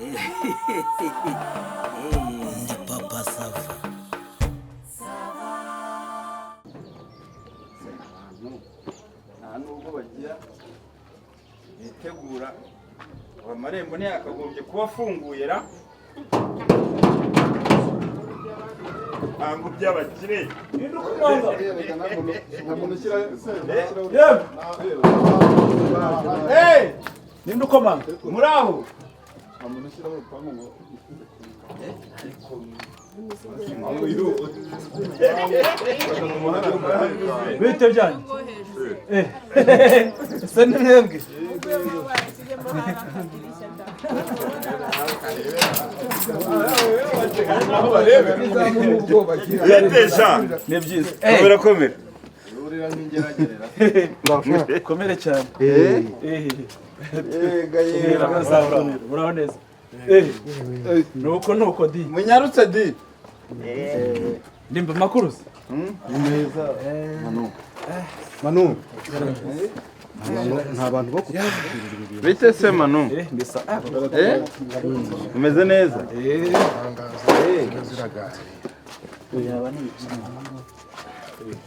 Ndi Papa Sava. Abantu nta nubwo bagira bitegura, amarembo ntiyakagombye kuba afunguye ra, ntabwo by'abakire. Hey! Ninde ukomanga? Muri aho? Bite byanyu? Ese ni mwebwe? Biratesha. Ni byiza. Birakomera. Komere cyane. Yega yega. Muraho neza. Nuko nuko di. Munyarutse di. Ndimba makuru se? Manu, nta bantu bo Bite se, Manu? Mbisa. Eh? Umeze neza?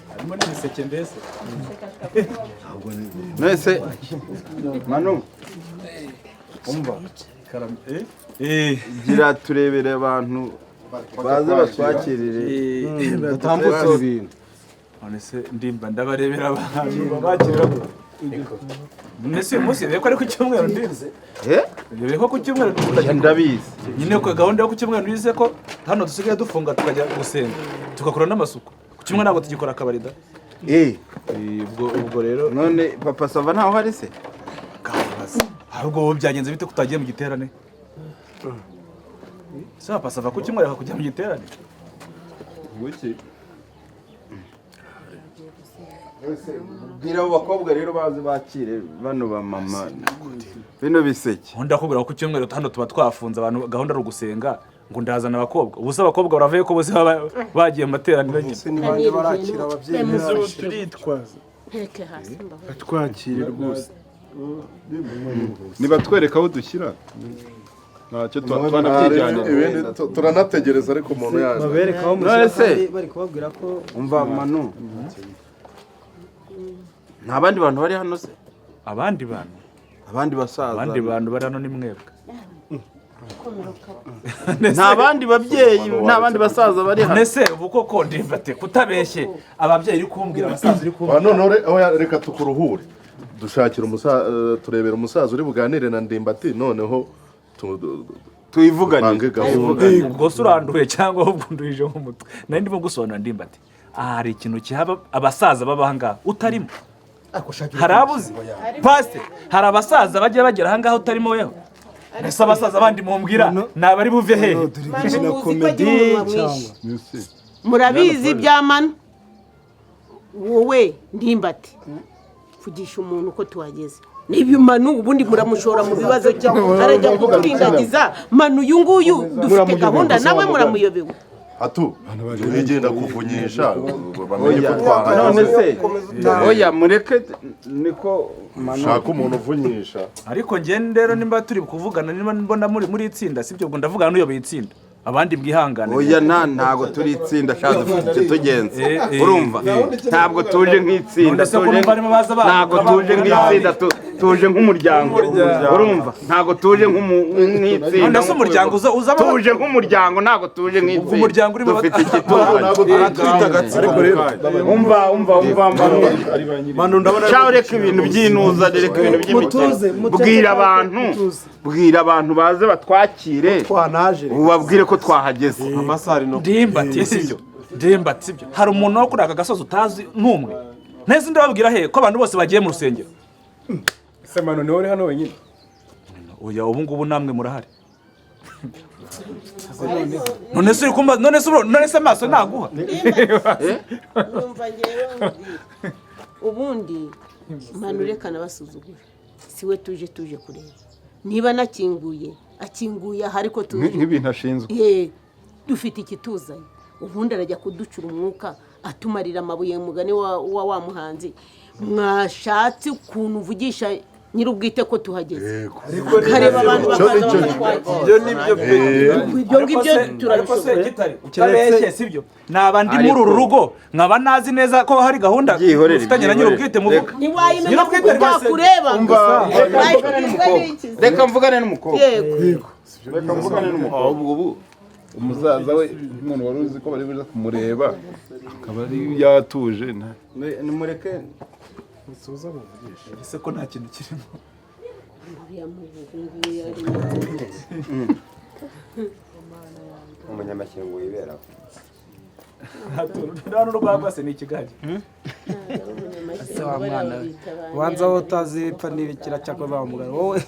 Harimo n'ibiseke mbese. Nese Manu. Umva. Karame. Gira turebere abantu baze batwakirire. Batambutse ibintu. None se ndimba, ndabarebera abantu babakira gute? None se uyu munsi ko ari ku cyumweru, ndimba? Eh? Rebe ko ku cyumweru tutajya Ndabizi. Nyine ko gahunda yo ku cyumweru nize ko hano dusigaye dufunga, tukajya gusenga, tugakora n'amasuku. Ku cyumweru ntabwo tugikora akabari da. Ubwo rero None Papa Sava ntaho hari se? Kabaza. Ahubwo wowe byagenze bite kutagiye mu giterane? Se Papa Sava ku cyumweru akakujya mu giterane? Buki. Bwira abo bakobwa rero baze bakire bano ba mama bino biseke. Ubundi ndakubwira ko ku cyumweru hano tuba twafunze abantu, gahunda ari ugusenga, ngo ndazana abakobwa. Ubu se abakobwa baravuye ko bose baba bagiye mu materaniro nyine? Ni bande barakira ababyeyi? Turitwaza. Nteke hasi mbaho. Twakire rwose. Nibatwereka aho dushyira, ntacyo twanabyijyanira. Ibindi turanategereza, ariko umuntu yaje. Babereka aho None mushyira se? kandi bari kubabwira ko Umva Manu. Nta bandi bantu bari hano se? Abandi bantu? Abandi basaza. Abandi bantu bari hano ni mwebwe. Nta bandi babyeyi, nta bandi basaza bari hano. None se ubu koko ndimbate kutabeshye, ababyeyi uri kumbwira, abasaza uri Ah, kumbwira? Noneho oya, reka tukuruhure, dushakira umusaza, turebera umusaza uri buganire na Ndimbati, noneho Tuyivuganire. dupange gahunda. Ubwo se uranduye cyangwa ahubwo unduhije nk'umutwe? Nari ndimo gusobanura ndimbati, aha hari ikintu kihaba, abasaza baba aha ngaha utarimo. Hari abuzi pasite, hari abasaza bajya bagera aha ngaha utarimo weho. Ese abasaza bandi mumbwira ni abari buve hehe? Manu, muzi ko agira umunwa mwinshi, murabizi bya Manu. Wowe Ndimbati, vugisha umuntu uko tuhageze. Niba Manu ubundi muramushora mu bibazo cyangwa arajya kuturindagiza. Manu uyu nguyu dufite gahunda nawe, muramuyobewe. Atu nigenda kuvunyisha bamenye ko None twahageze. se oya, mureke niko Manu. Shaka umuntu uvunyisha. Ariko njye rero nimba turi kuvugana, niba mbona muri itsinda, sibyo? Ubwo ndavugana n'uyoboye itsinda, abandi mwihangane. Oya, ntago turi itsinda sha, dufite icyo tugenza. Urumva, ntabwo tuje nk'itsinda. None se ko numva barimo baza Ntabwo tuje nk'itsinda, tuje nk'umuryango. Urumva, ntabwo tuje nk'itsinda. None se umuryango uzamo Tuje nk'umuryango, ntabwo tuje nk'itsinda. Umuryango urimo Dufite ikituzanye. Aratwita agatsiko. Umva, umva, umva, umva. Manu, ndabona Shaho, reka ibintu by'inuza, reka ibintu by'imikino. Mutuze, mutuze, Bwira abantu, mutuze. bwira abantu baze batwakire. Twanaje. Ubabwire ko twahageze. Amasaha ari no Ndimbati, sibyo? Ndimbati, sibyo? Hari umuntu wo kuri aka gasozi utazi n'umwe? Ntese ndababwira he ko abantu bose bagiye mu rusengero? Se Manu, niwe uri hano wenyine? Oya, ubu ngubu namwe murahari. None se uri kumba? None se amaso naguha? Numva ngewe nkubwire, ubundi Manu reka nabasuzugura, si we tuje kureba. Niba anakinguye, akinguye aha, ariko tuje Nk'ibintu ashinzwe. Ye, dufite ikituzanye. Ubundi arajya kuducura umwuka, atumarira amabuye, mugani wa wa muhanzi. Mwashatse ukuntu uvugisha. Nyir'ubwite ko tuhageze, Yego. akareba abantu Icyo bakaza ni cyo. bakatwakira. Ibyo ni byo pe. Ibyo ngibyo Ariko se turabishobora. Gitare, utabeshye sibyo, naba ndi muri uru rugo nkaba nazi neza ko hari gahunda Byihorere, ufitanye na byihorere. nyir'ubwite muvuga. Reka. Ntiwayimenya kuko Nyir'ubwite rwose. utakureba. Umva, reka mvugane n'umukobwa. Reka mvugane n'umukobwa. Yego. Reka mvugane n'umukobwa. Ahubwo ubu umusaza we, nk'umuntu wari uzi ko bari buze kumureba, akaba ari yatuje Nimureke. Ese ko nta kintu kirimo? Uriya muhungu yari Umunyamashyengo wiberaho. Nta n'urwagwa se, ni ikigage. Ese wa mwana we, ubanza wowe utazi ibipfa n'ibikira, cyakora wa mugabo wowe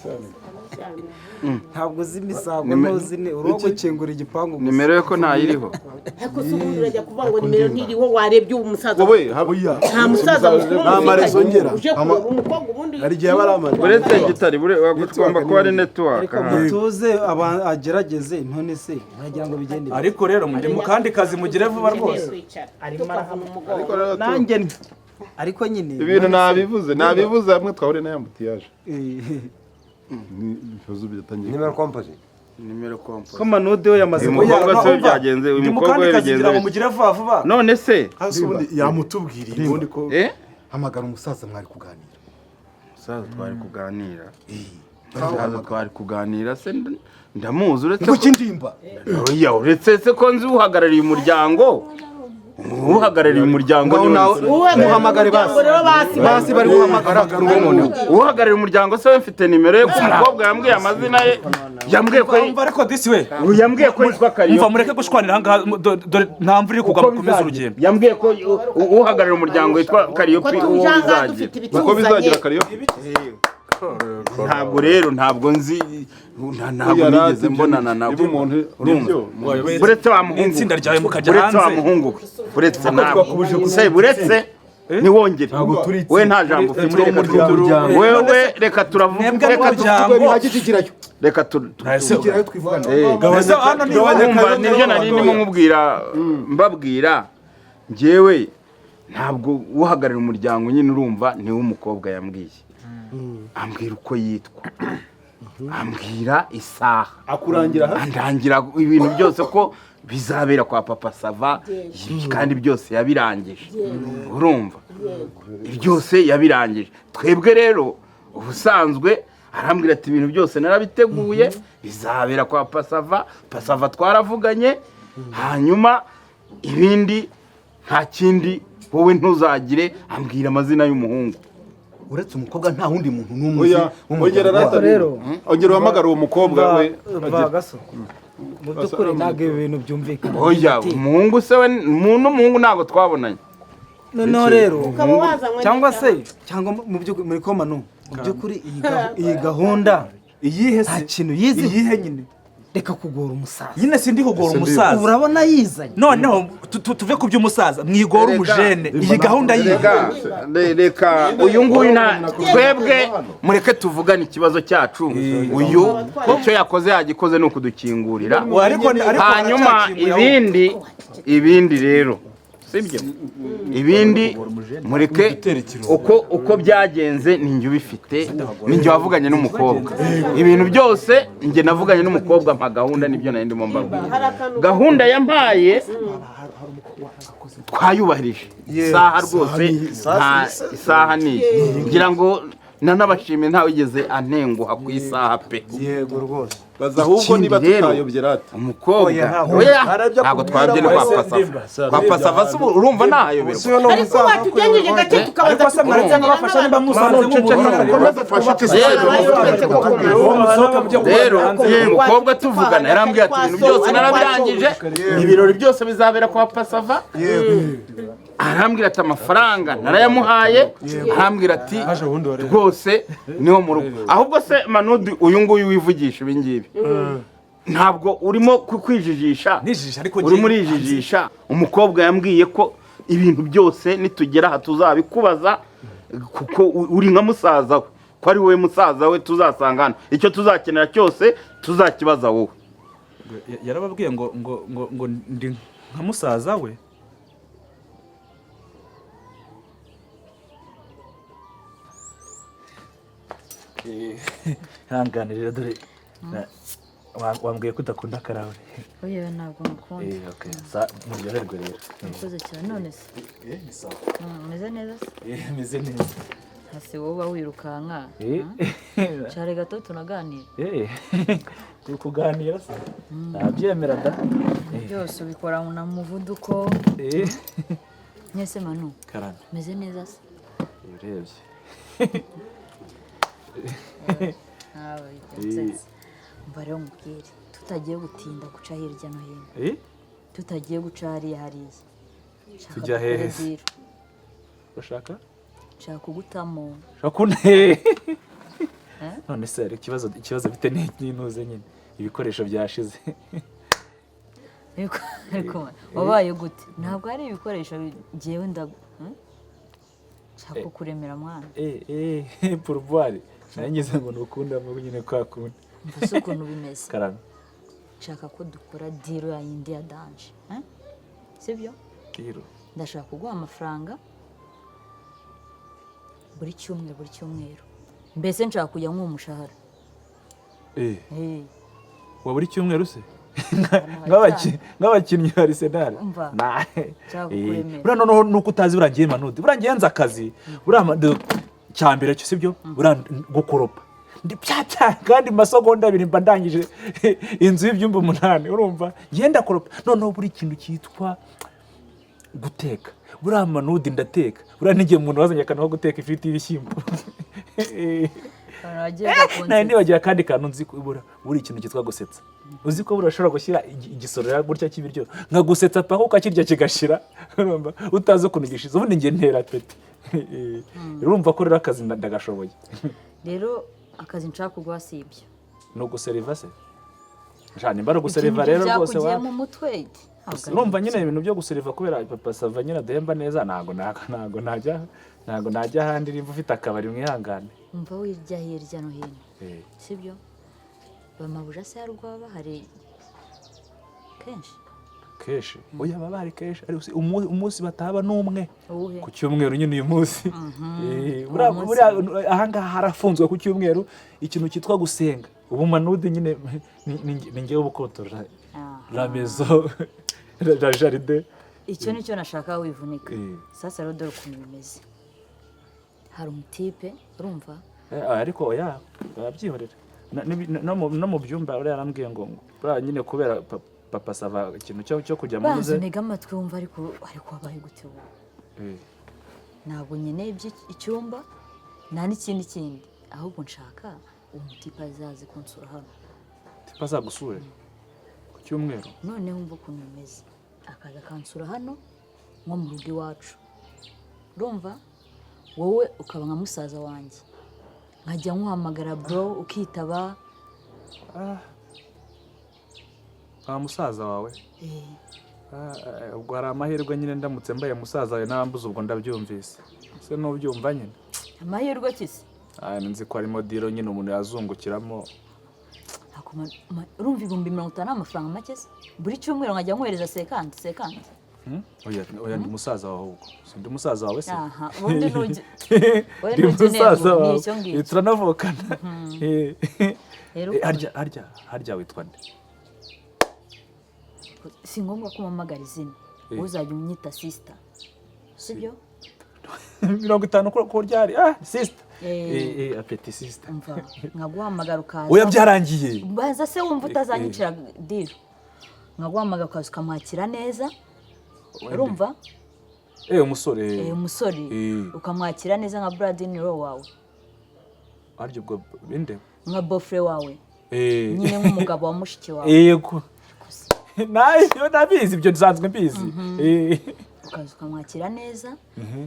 ntabwo uzi imisango, ntuzi ni uruwo gukingura igipangu gusa. Nimero yo ko ntayiriho. Ariko se ubundi urajya kuvuga ngo nimero ntiriho, warebye uwo musaza? Wowe Nta musaza mukuru Nta marezo mufitanye ngera. uje kureba umukobwa ubundi. Hari igihe aba ari amara. Uretse Gitari, tugomba kuba ari network. Ariko mutuze, agerageze. None se muragira ngo bigende bite? Ariko rero mujye mu kandi kazi, mugire vuba rwose. Tukavuna umugongo. Nanjye ariko nyine Ibintu none se- nabivuze hamwe twahuriye na embouteillage. Eh, Ni ibibazo byatangiye. Nimero kompozi. Nimero kompo. Ko Manudi we yamaze Uyu kuba mukobwa se we byagenze, uyu Ndi mu mukobwa kandi we kazi, bigenze ngira ngo bite? mugire vuba vuba. None se Hasi ubundi yamutubwiriye ubundi ko eh Hamagara umusaza mwari kuganira. Musaza twari kuganira, musaza twari kuganira se ndamuzi uretse Ngo kindimba. Oya, uretse se ko nzi uhagarariye umuryango, uhagarariye umuryango Ngaho niwe nawe nzi. muhamagare basi. Rero basi. Basi bari guhamagara. Uhagarariye umuryango se we mfite nimero ye, ko umukobwa yambwiye amazina ye, yambwiye ko Umva ariko disi we, yambwiye ko yitwa Kariyo. Umva, mureke gushwanira ahangaha, dore nta mvura iri kugwa, Uko mukomeze bizagira. urugendo. Yambwiye ko uhagarariye umuryango yitwa Kariyo Ko pi tuje uwo ahangaha bizagira. dufite Uko ibituzanye. bizagira Kariyo. Ntabwo rero, ntabwo nzi, ntabwo nigeze mbonana nawe. Niba umuntu Urumva, uretse wa muhungu, Itsinda ryawe mukajya uretse wa hanze. muhungu we, uretse nawe se, uretse ntiwongere, we nta jambo ufite, reka wewe, reka turavuga, Mwebwe reka n'umuryango. Bihagije, igirayo. Reka tu Ese Igirayo twivugane. ese hano ni Urumva, nibyo nari ndimo nkubwira, mbabwira njyewe ntabwo uhagararira umuryango nyine, urumva, niwe umukobwa yambwiye, ambwira uko yitwa, ambwira isaha, Akurangira ha. andangira ibintu byose ko bizabera kwa Papa Sava, kandi byose yabirangije. Urumva, byose yabirangije. Twebwe rero ubusanzwe arambwira ati ibintu byose narabiteguye, bizabera kwa Pasava. Pasava twaravuganye, hanyuma ibindi nta kindi, wowe ntuzagire. Ambwira amazina y'umuhungu. Uretse umukobwa nta wundi muntu n'umwe uzi Oya, w'umuryango ongera wabo. rata Rero, ongera uhamagara uwo mukobwa we. Va gaso, mu by'ukuri ntabwo ibi bintu byumvikana. Oya, umuhungu se we, n'umuhungu ntabwo twabonanye. Noneho rero Ukaba wazanywe cyangwa n'icyaha. se cyangwa mu by'ukuri muri komano, mu by'ukuri iyi gahunda Iyihe nta se? kintu yize. Iyihe nyine? Reka kugora umusaza. Nyine sindi kugora Ese umusaza. Urabona yizanye. Noneho tuve ku by'umusaza, mwigora umujene, iyi gahunda yihe? Reka, reka uyu nguyu nta twebwe, mureke tuvugane ikibazo cyacu. Uyu icyo yakoze yagikoze, ni ukudukingurira. Ariko Hanyuma aracyakinguye ahubwo. ibindi rero sibyo, ibindi mureke uko byagenze. Ni njye ubifite, ni njye wavuganye n'umukobwa ibintu byose. Njye navuganye n'umukobwa mpa gahunda, nibyo nari ndimo mbabwira. Hari akantu. Gahunda yampaye twayubahirije isaha rwose, nta isaha ni iyi. Ngira ngo nanabashimiye, ntawigeze antenguha ku isaha pe. Yego rwose. Baza ahubwo niba Ikindi rero, tutayobye rata. Umukobwa Oya, ntabwo. oya, Harabyo ntabwo kubwira twabye, ni kwa wese Pasava, kwa Pasava se ubu urumva ntahayoberwa? Ariko watugenjeje gake tukabanza Ariko se mwaretse nkabafasha nimba musanze nk'umuntu? Rero umukobwa tuvugana yarambwiye ati ibintu byose narabirangije, ibirori byose bizabera kwa Pasava. Arambwira ati amafaranga narayamuhaye, arambwira ati rwose niho mu rugo. Ahubwo se Manudi, uyu nguyu wivugisha ibi ngibi, ntabwo urimo kwijijisha? Nijijisha ariko Urimo urijijisha. Umukobwa yambwiye ko ibintu byose nitugera aha tuzabikubaza, kuko uri nka musaza we, ko ari wowe musaza we tuzasanga hano, icyo tuzakenera cyose tuzakibaza wowe. Yarababwiye ngo ndi nka musaza we. Ihangane rero dore wambwiye ko udakunda akarahuri. Oya, ntabwo mukunda. Okay. Sa muryoherwe rero. Murakoze cyane. None se Ni sawa. Umeze neza se? Meze neza. Hasi wowe uba wirukanka. Cyare gato tunaganira. Turi kuganira se, nabyemera da. Byose ubikora na muvuduko. Mwese Manu. Karame. Meze neza se? Urebye. Nawe nsetse. Umva rero nkubwire, tutagiye gutinda guca hirya no hino. Tutagiye guca hariya hariya. Nshaka Tujya hehe se? gukora deal. Ushaka? Nshaka kugutamo. Ushaka kunte? Eh? None se hari ikibazo bite n'intuze nyine, ibikoresho byashize. Ariko wabaye gute? Ntabwo ari ibikoresho ngewe ndagu. Nshaka kuremera mwana. Pourboire nangize ngo nukundamo nyine kwa kundi. Umva se ukuntu bimeze. Karame. Nshaka ko dukora deal ya yindi ya danger. Eh? Sibyo? Deal. Ndashaka kuguha amafaranga buri cyumweru buri cyumweru. Mbese nshaka kujya nkuha umushahara. Wa buri cyumweru se? Nk'abakinnyi ba Arsenal. Umva. Nah. Nshaka kukuremera. Buriya noneho nuko utazi buriya ngiye Manudi. Buriya ngiye nzi akazi. Buriya cyambere cyo sibyo? Buriya gukoropa. Ndi pya pya kandi mu masegonda abiri mba ndangije inzu y'ibyumba 8, urumva? Ngenda koropa. Noneho buri kintu cyitwa guteka. Buriya Manudi ndateka. Buriya n'igihe umuntu wazanye akantu ko guteka ifiriti y'ibishyimbo. Nari nibagiwe akandi kantu nzi kubura, buri ikintu cyitwa gusetsa. Uzi ko buriya ushobora gushyira igisorera gutya cy'ibiryo nkagusetsa paka ukakirya kigashira, urumva utazi ukuntu gishize. Ubundi njye ntera peti. Urumva ko rero akazi ndagashoboye. Rero akazi nshaka kuguha si ibyo. Ni uguseriva se? Nshaka nimba ari uguseriva rero rwose wa. Mu mutwe. Urumva nyine ibintu byo guseriva kubera Papa Sava nyine adahemba neza, ntago najya ahandi nimba ufite akabari mwihangane. Umva wirya hirya no hino. Sibyo? Bamabuja se yarwaba hari kenshi. Kenshi. Oya baba hari kenshi ari umunsi bataba n'umwe. Ku cyumweru nyine uyu munsi. Buriya ahangaha harafunzwe ku cyumweru ikintu cyitwa gusenga. Ubu Manudi nyine ni ngewe ubukotora. La maison, la jardin. Icyo nicyo nashaka wivunika. Sasa rero dore ukuntu bimeze. Hari umutipe urumva? Ariko oya babyihorera. No mu byumba uriya yarambwiye ngo buriya nyine kubera Papa Sava ikintu cyo kujya mu nzu. Banza amatwi wumva ariko wabaye gute wowe? Ntabwo nkeneye icyumba nta n'ikindi kindi, ahubwo nshaka umutipe azaze kunsura hano. Tipe azagusure ku cyumweru? Noneho wumva ukuntu bimeze, akaza akansura hano nko mu rugo iwacu. Urumva wowe ukaba nka musaza wanjye, nkajya nkuhamagara bro ukitaba. Musaza wawe? Ubwo hari amahirwe nyine ndamutse mbaye musaza wawe narambuze, ubwo ndabyumvise. Se nubyumva nyine? Amahirwe kise? Nzi ko harimo diro nyine umuntu yazungukiramo. Urumva 50,000 amafaranga make se? Buri cyumweru nkajya nkohereza 50. Oya ndi musaza wawe ahubwo. Si ndi musaza wawe se? Aha, ubundi nujye. Ndi musaza wawe. Turanavukana. Harya witwa nde? Si ngombwa ko umpamagara izina. Uzajya unyita sister. Sibyo? 50 ko ryari? Sister. Apeti sister. Umva, nkaguhamagara ukaza. Oya byarangiye. Baza se wumva utazanyicira deal. Nkaguhamagara ukaza ukamwakira neza. Urumva? Umusore. Umusore. Ukamwakira neza nka brother-in-law wawe. Aryo ubwo binde? Nka beau-frère wawe. Nyine nk'umugabo wa mushiki wawe. Yego. Nayo nabizi ibyo nsanzwe mbizi. Ukaza ukamwakira neza,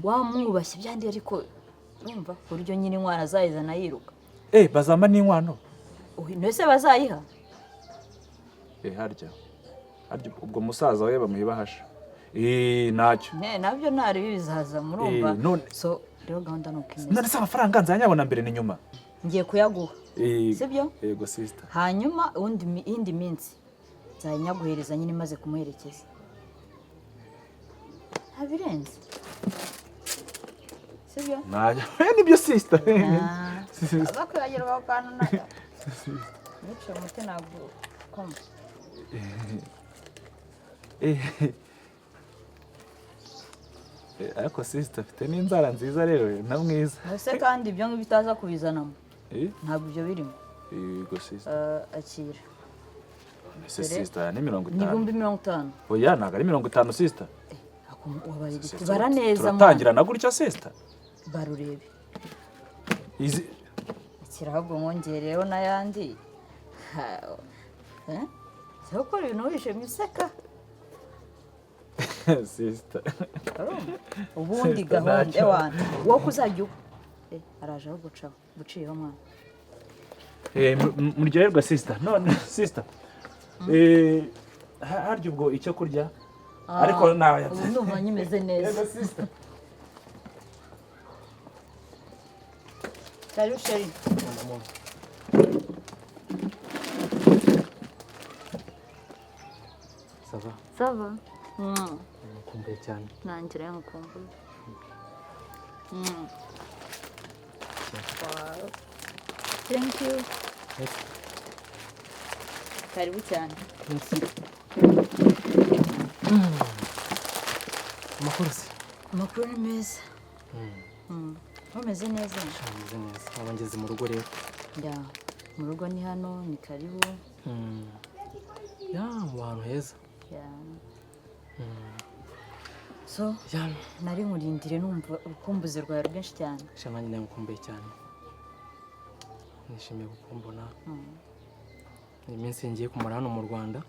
wamwubashye byandi ariko urumva buryo nyine inkwano azayizana yiruka. Bazama n'inkwano. Nese bazayiha? Harya. Harya ubwo musaza we bamuhibahasha. Ntacyo. Nabyo ntari bizaza murumva. So rero gahunda nuko imeze. None se amafaranga nzanyabona mbere ni nyuma? Ngiye kuyaguha. Sibyo? Yego sister. Hanyuma indi minsi nzanyaguhereza nyine maze kumuherekeza. Ntabirenze. Sibyo? Ntajya. Nibyo sister. Azakwibagirwa ako kantu naga. Nice umuti ntabwo koma. Ariko sister afite n'inzara nziza rero na mwiza. Ese kandi ibyo ngibyo utaza kubizanamo? Ntabwo ibyo birimo. Yego sister. Akira. Ese sister ni 50. Ni 50,000. Oya ntabwo ari 50 sister. Wabaye igiti bara neza. Turatangira na gutya sister. Barurebe. Izi akira ahubwo nkongereyeho n'ayandi. Eh? Cyo gukora ibintu wishimye useka. Sister. Ubundi gahunda ewana wowe kuzajya araje aho gucaho guciyeho mwana. Muryoherwa sister. None sister. Harya ubwo icyo kurya ariko nawe ubu ndumva nyimeze neza. Sister. Salut chérie. Ça va? Ça va. Ngukumbuye cyane. Nanjye rero ngukumbuye. Wow. Thank you. Yes. Karibu cyane. Merci. Amakuru se? Amakuru ni meza. Umeze neza? Meze neza. Nkaba ngeze mu rugo rero. Ya, mu rugo ni hano, ni karibu. Ya, mu hantu heza. Ya. So, nari nkurindire numva urukumbuzi rwawe rwinshi cyane. Sha nanjye nagukumbuye cyane. Nishimiye kukumbona. Iminsi ngiye kumara hano mu Rwanda,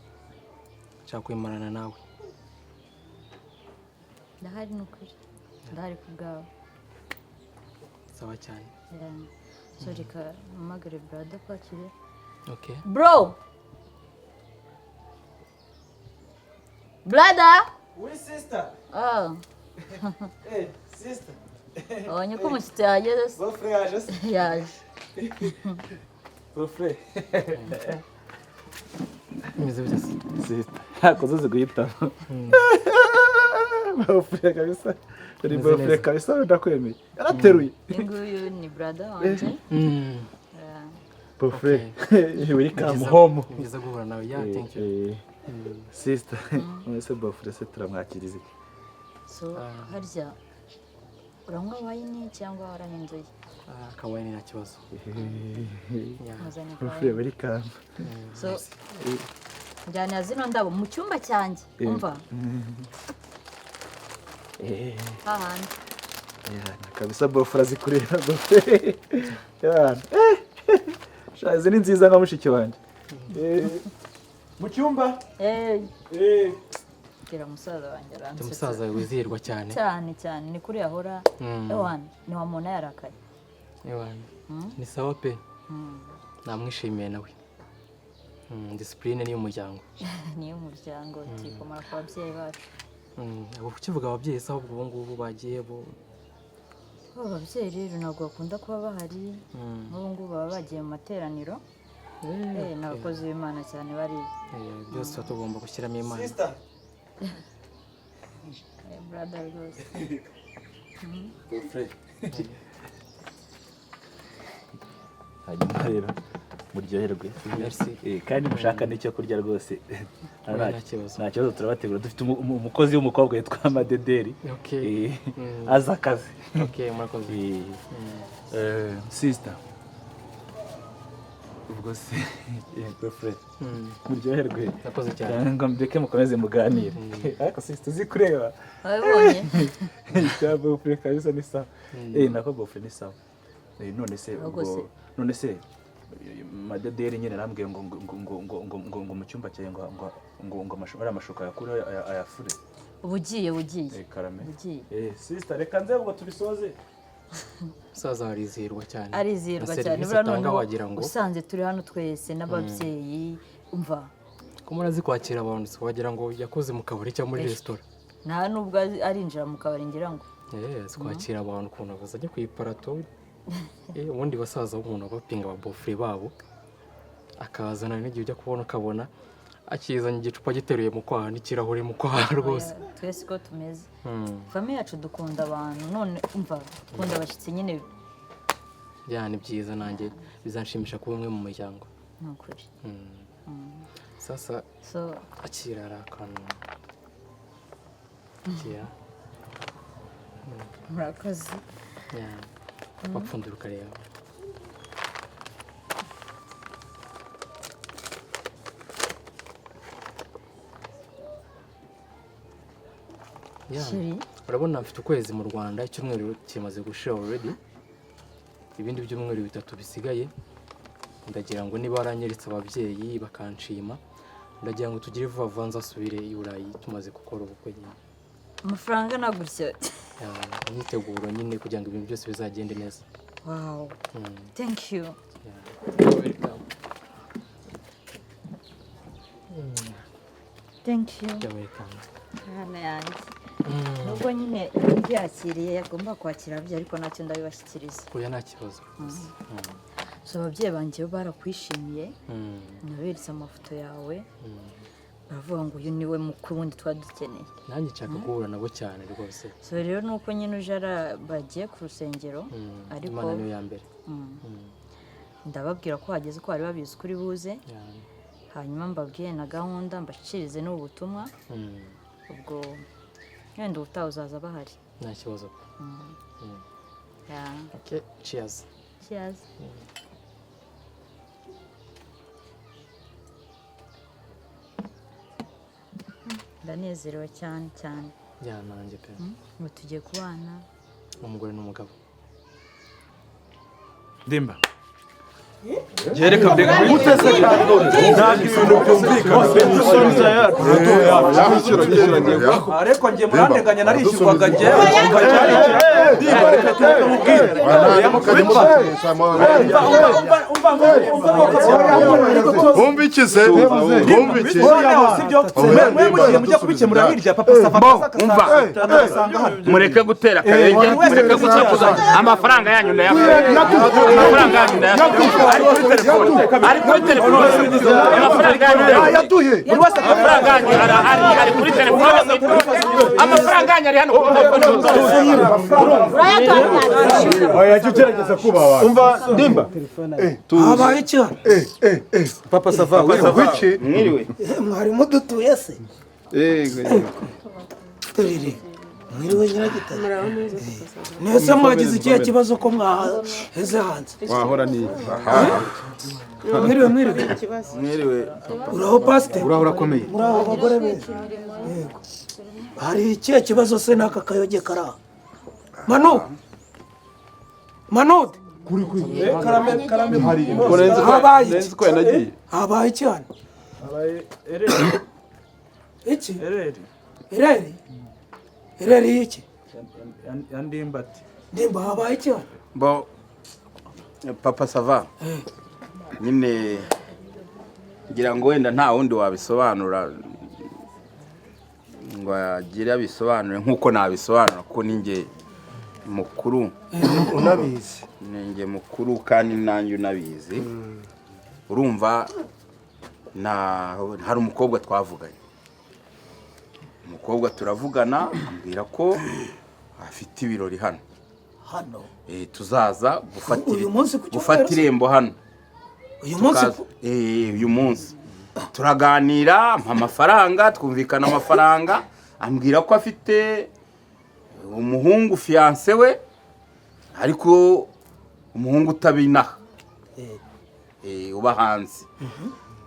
nshaka kuyimarana nawe. Ndahari nukuri. Ndahari ku bwawe. Sawa cyane. So reka mpamagare brother kwakire. Okay. Bro. Brother. Oui sister. Oh. Eh, sister. Abonye ko umushyitsi yahageze se. Bofre yaje se. Yaje. Bofre. Imeze bite se? Sister. Hakoze ziguhitamo. Bofre kabisa. Uri bofre kabisa ndakwemeye. Yarateruye. Nguyu ni brother wanje. Bofre. Welcome home. Byiza guhura nawe. Yeah, thank you. Sister, mwese bofre se turamwakiriza. So, harya uranywa wine cyangwa warahinduye? Ka wine nta kibazo. Bofre welcome. So, njyana zino ndabo mu cyumba cyanjye, umva? Hahandi. Kabisa bofre azikureba bofre. Yana. Sha izi ni nziza nka mushiki wanjye. Mu cyumba? Kira musaza wanjye aransetsa. Umusaza wizihirwa cyane. Cyane cyane ni kuri ahora. Ewana, ni wa muntu yarakaye. Ewana. Ni sawa pe. Namwishimiye nawe. Discipline ni y'umuryango. Ni y'umuryango tuyikomora ku babyeyi bacu. Abo kukivuga ababyeyi se ahubwo ubu ngubu bagiye bo. Ababyeyi rero ntabwo bakunda kuba bahari. Nk'ubu ngubu baba bagiye mu materaniro. Ni abakozi b'Imana cyane bari. Byose tuba tugomba gushyiramo Imana. Sister. Brother rwose. Hanyuma rero muryoherwe. Merci. Kandi mushaka n'icyo kurya rwose. Nta kibazo. Nta kibazo turabategura. Dufite umukozi w'umukobwa witwa Madederi. Okay. Aza akazi. Okay, murakoze. Sister. Ubwo se Bofre. Muryoherwe. Murakoze cyane. Ngo mbeke mukomeze muganire. Ariko sister uzi kureba. Wabibonye? Cya Bofre kabisa ni sawa. Nako Bofre ni sawa. None se ubwo none se Madederi nyine arambwiye ngo ngo ngo ngo ngo ngo ngo mu cyumba cyawe ngo ngo ngo ngo ari amashuka yakura ayafure. Bugiye. Karame. Bugiye. Sister reka nze ubwo tubisoze. Umusaza arizihirwa cyane. Arizihirwa cyane. Buriya noneho usanze turi hano twese n'ababyeyi umva. Ko murazi kwakira abantu wagira ngo yakoze mu kabari cyangwa muri resitora. Nta nubwo arinjira mu kabari ngira ngo. Kwakira abantu ukuntu bazajya ku iparato. Ubundi basaza b'umuntu bapinga ababofre babo akazana n'igihe ujya kubona ukabona akizanye igicupa giteruye mu kwaha n'ikirahure mu kwaha rwose. Twese ko tumeze. Famille yacu dukunda abantu none umva dukunda abashyitsi nyine. Ya, ni byiza, nanjye bizanshimisha kuba umwe mu muryango. Ni ukuri. Sasa So akira, hari akantu, akira. Murakoze. Ya, wapfundura ukareba. Ya, Chérie. urabona mfite ukwezi mu Rwanda, icyumweru kimaze gushira already, ibindi byumweru 3 bisigaye. Ndagira ngo niba waranyeretse ababyeyi bakanshima, ndagira ngo tugire vuba vuba nzasubire i Burayi tumaze gukora ubukwe nyine. Amafaranga angana gutya? Ya, imyiteguro nyine kugira ngo ibintu byose bizagende neza. Wow. Thank you. Welcome. Thank you. You're welcome. Hano yanjye. Nubwo nyine mbyakiriye, agomba kwakira ababyeyi, ariko ntacyo, ndabibashyikiriza. Oya, nta kibazo rwose. So ababyeyi banjye bo barakwishimiye. Naberetse amafoto yawe, baravuga ngo uyu niwe mukuru wundi twari dukeneye. Nanjye nshaka guhura nabo cyane rwose. So rero nuko nyine uje bagiye ku rusengero, ariko Imana niyo ya mbere. Ndababwira ko hageze, ko bari babizi kuri buze, hanyuma mbabwire na gahunda, mbashyikirize n'ubu butumwa. Ubwo wenda ubutaha uzaza bahari. Nta kibazo. Yeah. Okay, cheers. Cheers. Ndanezerewe cyane cyane. Ya, nanjye pe. Ngo tugiye kubana. Umugore n'umugabo. Ndimba. Jereka mbega gute se? Ntabwo ibintu byumvikana. Ariko njye murandeganya, narishyurwaga njyewe. Umva cyari Ndimba, reka tureke mubwire. Umva iki se? Umva iki? Sibyo, mwe mugiye mujya kubikemura hirya, papa sava. Umva, mureke gutera akarenge, mureke gusakuza. Amafaranga yanyu ndayafite, amafaranga yanyu ndayafite, ari kuri telefone, ari kuri telefone. Amafaranga yanyu ndayafite, amafaranga yanyu arahari, ari kuri telefone. Amafaranga yanyu ari hano kuri telefone. Oya, jya ugerageza kubaha abantu. Umva Ndimba. Habaye iki hano? Papa Sava, wiki. Mwiriwe. Mwari mudutuye se? Yego. Turire. Mwiriwe Nyiragitare. Nese mwagize ikihe kibazo ko mwaheze hanze? Wahora ni Mwiriwe, mwiriwe. Mwiriwe. Uraho pasite? Uraho, urakomeye. Muraho abagore beza. Yego. Hari ikihe kibazo se n'aka kayoge kari aha? Manu! Manu! Kuri kuri. Karame, karame. Habaye iki? Nzi ko yanagiye. Habaye iki hano? Habaye ereri. Iki? Ereri. Ereri? Ereri y'iki? Ya Ndimbati. Ndimba, habaye iki hano? Bo Papa Sava, nyine ngira ngo wenda nta wundi wabisobanura ngo agire abisobanure nk'uko nabisobanura, kuko ninjye mukuru. Unabizi. Ninjye mukuru kandi nanjye unabizi. Urumva, na hari umukobwa twavuganye, umukobwa turavugana, ambwira ko afite ibirori hano. Hano? Tuzaza gufatira Uyu munsi ku cyumweru gufata se? irembo hano. Uyu munsi? Uyu munsi turaganira, ampa amafaranga, twumvikana amafaranga, ambwira ko afite umuhungu fiancé we, ariko umuhungu utabinaha, uba hanze.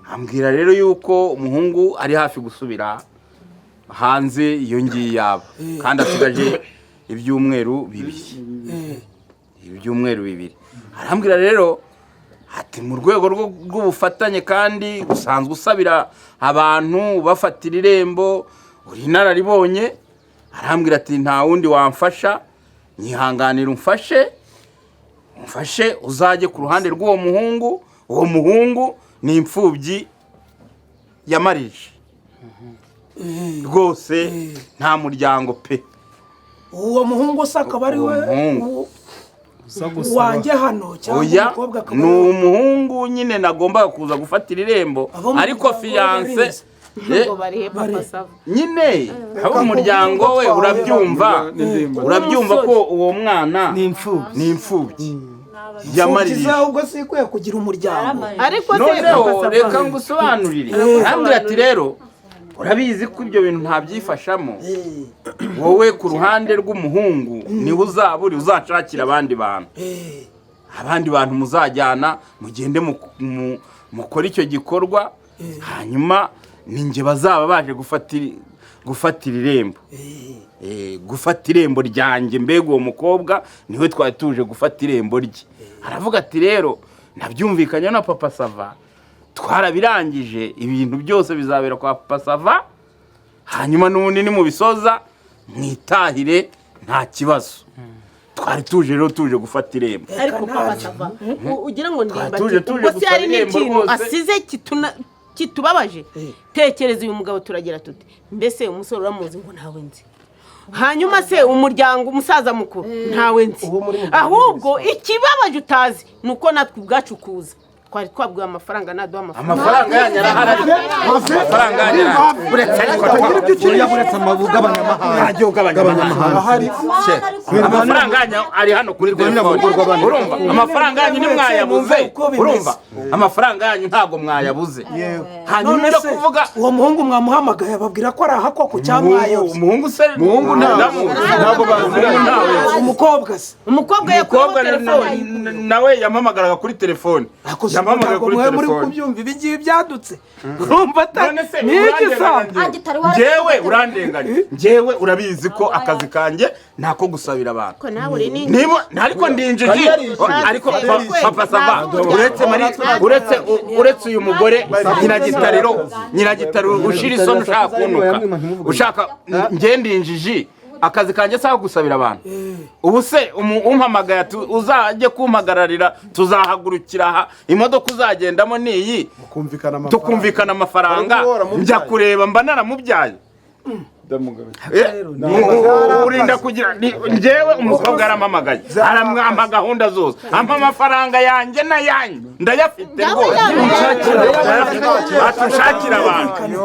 Ambwira rero yuko umuhungu ari hafi gusubira hanze iyo ngiyo yaba, kandi asigaje ibyumweru 2, ibyumweru 2. Arambwira rero ati mu rwego rw'ubufatanye, kandi usanzwe usabira abantu ubafatira irembo, uri inararibonye. Arambwira ati nta wundi wamfasha, nyihanganira umfashe, umfashe uzajye ku ruhande rw'uwo muhungu. Uwo muhungu ni imfubyi yamarije rwose, nta muryango pe. Uwo muhungu se akaba ari we Uwo muhungu. wanjye hano cyangwa Oya, umukobwa akaba ni umuhungu nyine nagombaga kuza gufatira irembo, Abo mu ariko muryango fiancé barize. Ngo barihe Papa Sava? Nyine abo umuryango we, urabyumva, urabyumva ko uwo mwana Ni imfubyi. Ni imfubyi. Yamaririje. Ubwo si ikwiye kugira umuryango. Ariko se Noneho Papa Sava, reka ngusobanurire. Arambwira ati rero urabizi ko ibyo bintu ntabyifashamo, wowe ku ruhande rw'umuhungu niwe uzaba uri, uzanshakira abandi bantu, abandi bantu muzajyana, mugende mukore icyo gikorwa, hanyuma ninjye bazaba baje gufatira irembo, gufata irembo ryanjye. Mbega uwo mukobwa niwe twari tuje gufata irembo rye. Aravuga ati rero nabyumvikanye na Papa Sava, twarabirangije, ibintu byose bizabera kwa Papa Sava, hanyuma n'ubundi nimubisoza mwitahire nta kibazo. Twari tuje rero tuje gufata irembo. Ariko Papa Sava, ugira ngo Ndimbati Tuje ubwo se gusaba hari irembo n'ikintu rwose. asize kitubabaje? Tekereza uyu mugabo turagira tuti mbese umusore uramuzi? Ngo ntawe nzi. Hanyuma se umuryango, umusaza mukuru ntawe nzi. Ahubwo ikibabaje utazi ni uko natwe ubwacu kuza twari twabwiwe amafaranga, naduha amafaranga. Amafaranga yanyu arahari, ariko amafaranga yanyu arahari, uretse ariko Uretse amagabanyamahanga. Ugabanya. Amafaranga yanyu ari hano kuri telefone, urumva? Amafaranga yanyu ntimwayabuze, urumva? Amafaranga yanyu ntabwo mwayabuze. Hanyuma None ibyo se kuvuga uwo muhungu mwamuhamagaye ababwira ko ari aha koko cyangwa mwayobye? Umuhungu se Umuhungu ntabwo baziranye. Umukobwa se? Umukobwa yakuyeho Umukobwa telefone. nawe yampamagaraga kuri telefone, yampamagaye Ntabwo kuri mwe muri telefone. kubyumva ibi ngibi byadutse, urumva atari None se ni igisambo? Njyewe urandenganya? Njyewe urabizi ko akazi kanjye nako gusabira abantu. Ko nawe uri n'injiji. Niba ariko ndi injiji, ariko Papa Sava, uretse mari uretse uyu mugore Nyiragitariro ushira isoni, ushaka kuntuka, ushaka njye ndi injiji? Akazi kanjye sawa gusabira abantu. Ubu se umpamagaye ati uzajye kumpagararira, tuzahagurukira aha, imodoka uzagendamo ni iyi, Kumvikana amafaranga. Tukumvikana amafaranga, Wari waramubyaye. njya kureba mba naramubyaye? Urinda kugira njyewe umukobwa yarampamagaye, aramwampa gahunda zose, ampa amafaranga yanjye n'ayanyu ndayafite rwose, ati nshakira abantu.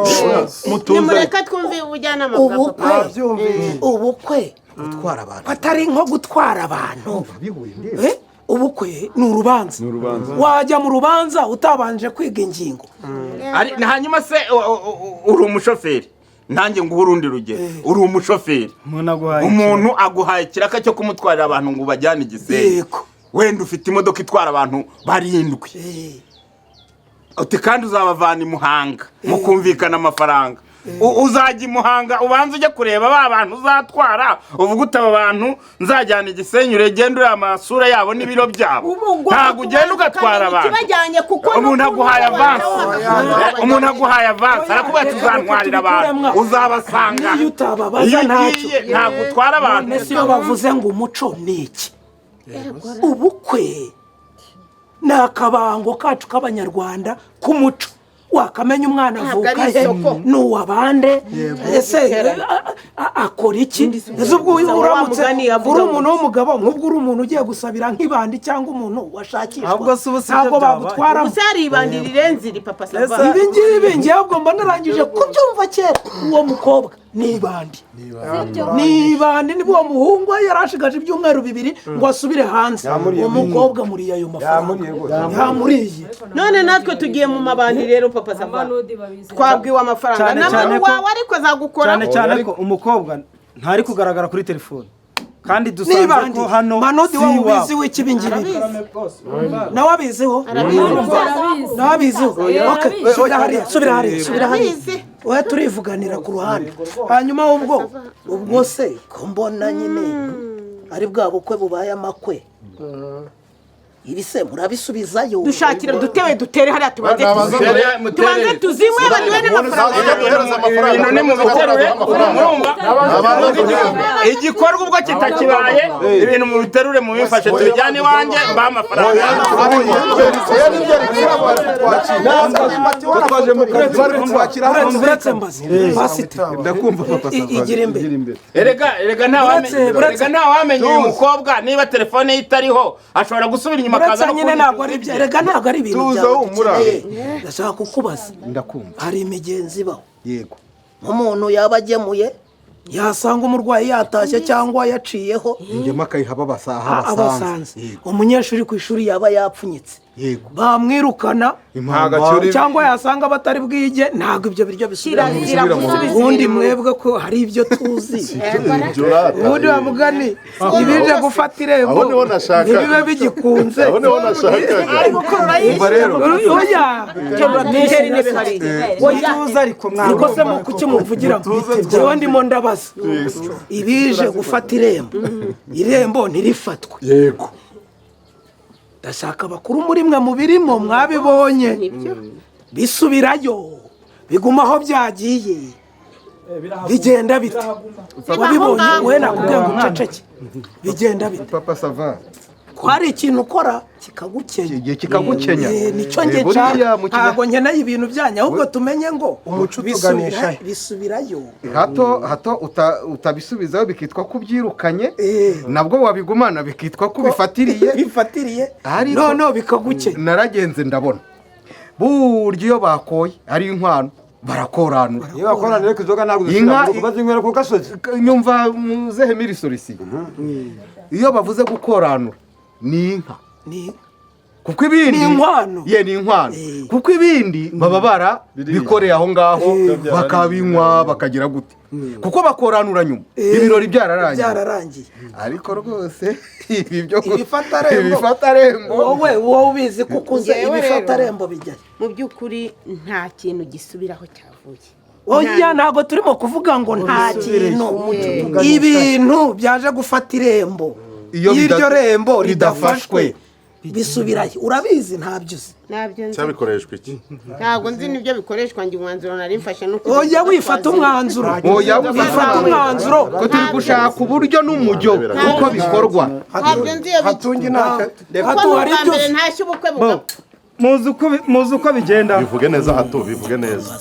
Nimureka twumve ubujyanama bwa Ubukwe papa. Ubukwe Gutwara abantu. Atari nko gutwara abantu. Ubukwe ni urubanza. Urubanza. Wajya mu rubanza utabanje kwiga ingingo? Hanyuma se uri umushoferi, nanjye nguhe urundi rugero, uri umushoferi, umuntu aguhaye ikiraka cyo kumutwarira abantu ngo ubajyane Igisenyi. Yego. Wenda ufite imodoka itwara abantu 7, uti kandi uzabavana i Muhanga, mukumvikana amafaranga. Uzajya i Muhanga ubanza ujya kureba ba bantu uzatwara, uvuga uti aba bantu nzajyana Igisenyi, uregenda ureba amasura yabo n'ibiro byabo? Ntabwo ugenda ugatwara abantu. Ikibajyanye kuko Umuntu aguhaye avansi, umuntu aguhaye avansi, arakubwira ati uzantwarira abantu, uzabasanga. Niyo utababaza Iyo ntacyo. ugiye ntabwo utwara abantu. None se iyo bavuze ngo umuco ni iki? Ubukwe ni akabango kacu k'Abanyarwanda k'umuco, wakamenya umwana Ntabwo avuka ari he, isoko. ni uwabande, ese akora iki? Ese ubwo Wa uramutse mugani yavuga uri ngo umuntu w'umugabo, nk'ubwo uri umuntu ugiye gusabira nk'ibandi cyangwa umuntu washakishwa, Ahubwo se ubu si byo ntabwo byabaye. bagutwaramo? Gusa hari ibandi rirenze iri, Papa Sava. Ibi ngibi ngewe ubwo mba narangije kubyumva kera. Uwo mukobwa ni ibandi, ni ibandi. Niba uwo muhungu we yari ashigaje ibyumweru 2 ngo asubire hanze, Yamuriye. uwo mukobwa muriye ayo mafaranga. Yamuriye rwose. Yamuriye. None natwe tugiye mu mabandi rero, Papa Sava, twabwiwe amafaranga Cyane cyane n'abantu wawe, ariko azagukora. Cyane cyane ko umukobwa ntari kugaragara kuri telefone, kandi dusanze Nibandi ko hano Manodi, si wowe iwabo. ubizi w'iki ngibi? Nawe abiziho, nawe abiziho. Okay, subira hariya, subira hariya, subira hariya. Arabizi. Oya, turivuganira ku ruhande. Hanyuma ubwo se ko mbona nyine ari bwa bukwe bubaye amakwe, ibi se murabisubizayo? Dushakira dutewe dutere hariya, tubanze Nabanza tuzimwe, mutere. tubanze tuzimwe, baduhe n'amafaranga. Ibintu ni mubiterure, murumva? Igikorwa ubwo kitakibaye, ibintu mubiterure, mubifashe tubijyane iwanjye, mbahe amafaranga. Twaje mu kazi. Uretse mbaze pasite. Ndakumva, Papa Sava. Igira imbere. Erega Uretse- erega ntawamenya uyu mukobwa, niba telefone ye itariho ashobora gusubira inyuma akaza Uretse no nyine kundi. ntabwo ari ibyo, erega ntabwo ari ibintu Tuza byawe humura. dukeneye. Ndashaka kukubaza. Ndakumva. Hari imigenzo ibaho. Yego. Nk'umuntu yaba agemuye Yasanga umurwayi yatashye cyangwa yaciyeho, Ingema akayiha abasaha abasanze. Umunyeshuri ku ishuri yaba yapfunyitse, Yego. bamwirukana, Impamba. cyangwa yasanga batari bwige, ntabwo ibyo biryo bisubira mu Kirazira rugo. gusubiza Ubundi ibintu mu rugo. mwebwe ko hari ibyo tuzi, Ibyo rata. ubundi bamugani ibije gufata irembo Aho niho nashakaga. ntibibe bigikunze. Aho niho nashakaga. Umva rero. Oya. Tera intebe hariya. Oya. Mutuze ariko mwana. Ariko se mu kuki mumvugira? Njyewe ndimo ndabaza ibije gufata irembo, irembo ntirifatwe. Yego. Ndashaka abakuru muri mwe mubirimo mwabibonye, bisubirayo, biguma aho byagiye, bigenda bite? Wabibonye we, nakubwiye ngo uceceke. Bigenda bite? Papa Sava. Ko hari ikintu ukora kikagukenya. Igihe kikagukenya. Nicyo njye Buriya nshaka. mu kinya- Ntabwo nkeneye ibintu byanyu, ahubwo tumenye ngo Umuco utuganisha he? bisubirayo. Hato hato utabisubizaho bikitwa ko ubyirukanye, nabwo wabigumana bikitwa ko ubifatiriye. Bifatiriye. Ariko Noneho bikagukenya. Naragenze ndabona burya iyo bakoye ari inkwano barakoranura. Iyo bakoranira ariko inzoga ntabwo Inka zisubira mu rugo, bazinywera ku gasozi. Nyumva muzehe mirisorisiye, iyo bavuze gukoranura ni inka, Ni kuko ibindi Ni inkwano. Ye, ni inkwano, kuko ibindi baba bara bikoreye aho ngaho, bakabinywa bakagira gute, kuko bakoranura nyuma ibirori byararangiye. Byararangiye. Ariko rwose ibi byo Ibifatarembo. Ibifatarembo. Wowe ubizi ko ukuze. Njyewe rero, Ibifatarembo bijyayo? Mu by'ukuri nta kintu gisubiraho cyavuye. Oya, ntabwo turimo kuvuga ngo nta kintu. Umuco. Ibintu byaje gufata irembo, Iyo iyo iryo rembo ridafashwe. ridafashwe bisubirayo. Urabizi? Ntabyo uzi. Ntabyo nzi. Cyabikoreshwa iki? Ntabwo nzi n'ibyo bikoreshwa. Njye umwanzuro nari mfashe nuko Oya, wifata umwanzuro. Oya, wifata umwanzuro. Ko turi gushaka uburyo n'umujyo uko bikorwa. Ntabyo nzi iyo Hatungi ntacyo. Kuko Hato hari n'ubwa ibyo mbere uzi. ntashye ubukwe bugapfa. Muzi uko bigenda. Bivuge neza, Hato, bivuge neza.